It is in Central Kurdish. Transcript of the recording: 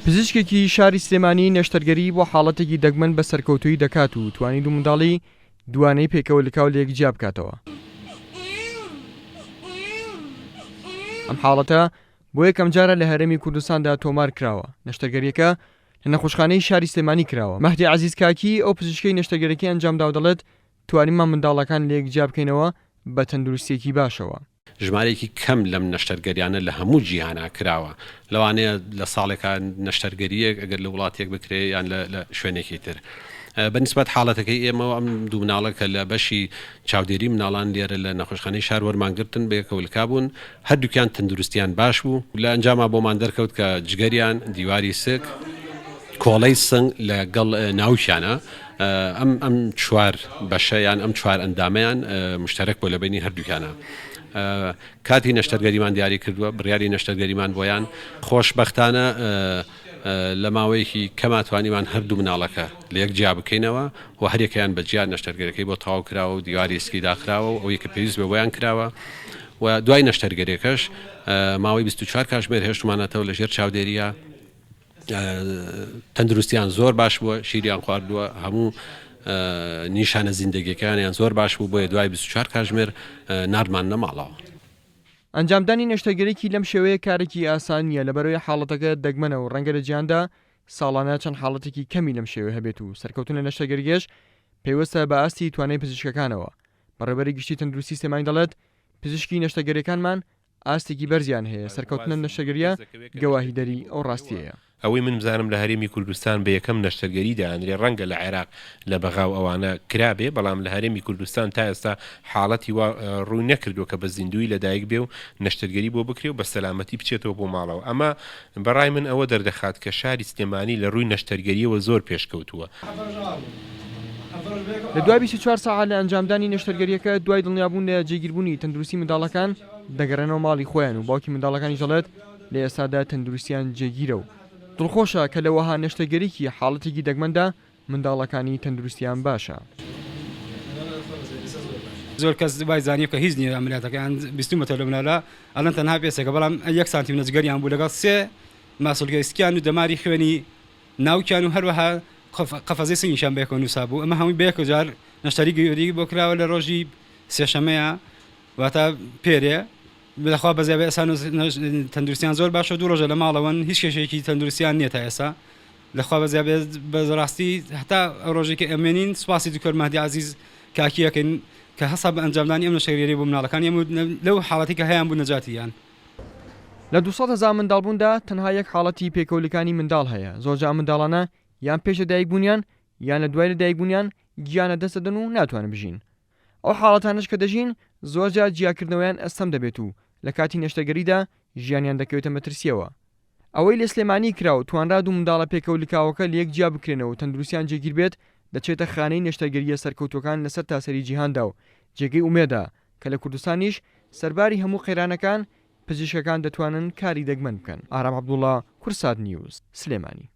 پزیشکێکی شاری سلێمانی نەشتەرگەری بۆ حاڵەتێکی دەگمەن بە سەرکەوتوویی دەکات و توانی دوو منداڵی دووانەی پێکەوە لکاو لەیەک جیا بکاتەوە. ئەم حاڵەتە بۆ یەکەمجارە لە هەرێمی کوردستاندا تۆمار کراوە، نەشتەرگەرییەکە لە نەخۆشخانەی شاری سلێمانی کراوە. مەهدی عەزیز کاکی، ئەو پزیشکەی نەشتەرگەرییەکەی ئەنجامداوە دەڵێت، توانیمان منداڵەکان لەیەک جیا بکەینەوە بە تەندروستییەکی باشەوە. ژمارەیەکی کەم لەم نەشتەرگەریانە لە هەموو جیهانا کراوە، لەوانەیە لە ساڵێکا نەشتەرگەرییەک ئەگەر لە وڵاتێک بکرێ یان لە شوێنێکی تر. بە نیسبەت حاڵەتەکەی ئێمەوە ئەم دوو مناڵە کە لە بەشی چاودێری مناڵان لێرە لە نەخۆشخانەی شار وەرمان گرتن بەیەکەوە لکابوون، هەردووکیان تەندروستیان باش بوو، لە ئەنجاما بۆمان دەرکەوت کە جگەریان، دیواری سک، کۆڵەی سنگ لە گەڵ ناوکیانە، ئەم ئەم چوار بەشە یان ئەم چوار ئەندامەیان مشتەرەک بووە لە بەینی هەردووکیانا. کاتی نەشتەرگەریمان دیاری کردووە، بڕیاری نەشتەرگەریمان بۆیان خۆشبەختانە لە ماوەیەکی کەما توانیمان هەردوو مناڵەکە لە یەک جیا بکەینەوە و هەریەکەیان بە جیا نەشتەرگەرەکەی بۆ تەواو کراوە و دیواری سکی داخراوە و ئەوەی کە پێویست بێ بۆیان کراوە و دوای نەشتەرگەریەکەش ماوەی 24 کاژمێر هێشتمانەتەوە لە ژێر چاودێریە تەندروستیان زۆر باش بووە شیریان خواردووە هەموو نیشانە زیندەگیەکانیان زۆر باش بوو بۆیە دوای 24 کاژمێر ناردمان نەماڵەوە. ئەنجامدانی نەشتەرگەریی لەم شێوەیە کارێکی ئاسان نییە، لەبەرئەوەی حاڵەتەکە دەگمەنە و ڕەنگە لە جیهاندا ساڵانە چەند حاڵەتێکی کەمی لەم شێوەیە هەبێت و سەرکەوتن لە نەشتەرگەرییەش پەیوەستە بە ئاستی توانای پزیشکەکانەوە. بەڕێوەبەری گشتی تەندروستی سلێمانی دەڵێت، پزیشکی نەشتەرگەرییەکانمان ئاستێکی بەرزیان هەیە، سەرکەوتن لەم نەشتەرگەرییە گەواهیدەری ئەو ڕاستییەیە. ئەوەی من بزانم لە هەرێمی کوردستان بە یەکەم نەشتەرگەری دائەنرێ، ڕەنگە لە عێراق لە بەغا و ئەوانە کرابێ، بەڵام لە هەرێمی کوردستان تا ئێستا حاڵەتی وا ڕووی نەکردووە کە بە زیندوویی لە دایک بێ و نەشتەرگەری بۆ بکرێ و بە سەلامەتی بچێتەوە بۆ ماڵەوە. ئەمە بە ڕای من ئەوە دەردەخات کە شاری سلێمانی لە ڕووی نەشتەرگەرییەوە زۆر پێشکەوتووە. لە دوای 24 سەعات لە ئەنجامدانی نەشتەرگەرییەکە، دوای دڵنیابوون لە جێگیربوونی تەندروستی منداڵەکان، دەگەڕێنەوە ماڵی خۆیان و باوکی منداڵەکانیش دەڵێت، لە ئێستادا تەندروستیان جێگیرە و دڵخۆشە کە لە وەها نەشتەرگەریی حاڵەتێکی دەگمەندا منداڵەکانی تەندروستیان باشە. زۆر کەس وای زانیوە کە هیچ نییە عەمەلیاتەکەیان بیستومەتەوە لە منالا ئەڵێن تەنها پێسێکە بەڵام یەک سانتیم لە جگەریان بوو لەگەڵ سێ ماسولکەی سکیان و دەماری خوێنی ناوکیان و هەروەها قەفەزەی سنگیشیان بەیەکەوە نووسابوو ئەمە هەمووی بەیەک جار نەشتەری گەوری بۆ کراوە لە ڕۆژی سێشەمەیە واتە پێرێ لەخوا بەزیابێ ئێستا تەندروستیان زۆر باشە دوو ڕۆژە لە ماڵەوەن هیچ کێشەیەکی تەندروستیان نییە تا ئێستا لەخوا بەزیابێ بەڕاستی هەتا ئەو ڕۆژێک کە ئەمێنین سوپاسی دکتۆر مەهدی عەزیز کاکی ئەکەین کە هەستا بە ئەنجامدانی ئەم نەشتەرگەریە بۆ مناڵەکانی ئێمە و لەو حاڵەتی کە هەیان بوو نەجاتیان لە 200 هەزار منداڵبووندا تەنها یەک حاڵەتی پێکەوەلکانی منداڵ هەیە، زۆرجار ئەم منداڵانە یان پێش لەدایکبوونیان یان لە دوای لەدایکبوونیان گیان لەدەست دەدەن و ناتوانن بژین. ئەو حاڵەتانەش کە دەژین زۆرجار جیاکردنەوەیان ئەستەم دەبێت و لە کاتی نەشتەرگەریدا ژیانیان دەکەوێتە مەترسییەوە. ئەوەی لە سلێمانی کرا و توانرا دوو منداڵە پێکەوە لکاوەکە لەیەک جیا بکرێنەوە و تەندروستیان جێگیر بێت، دەچێتە خانەی نەشتەرگەرییە سەرکەوتووەکان لە سەرتاسەری جیهاندا و جێگەی ئومێدە کە لە کوردستانیش سەرباری هەموو قەیرانەکان، پزیشکەکان دەتوانن کاری دەگمەن بکەن. ئارام عەبدوڵا، کوردسات نیوز، سلێمانی.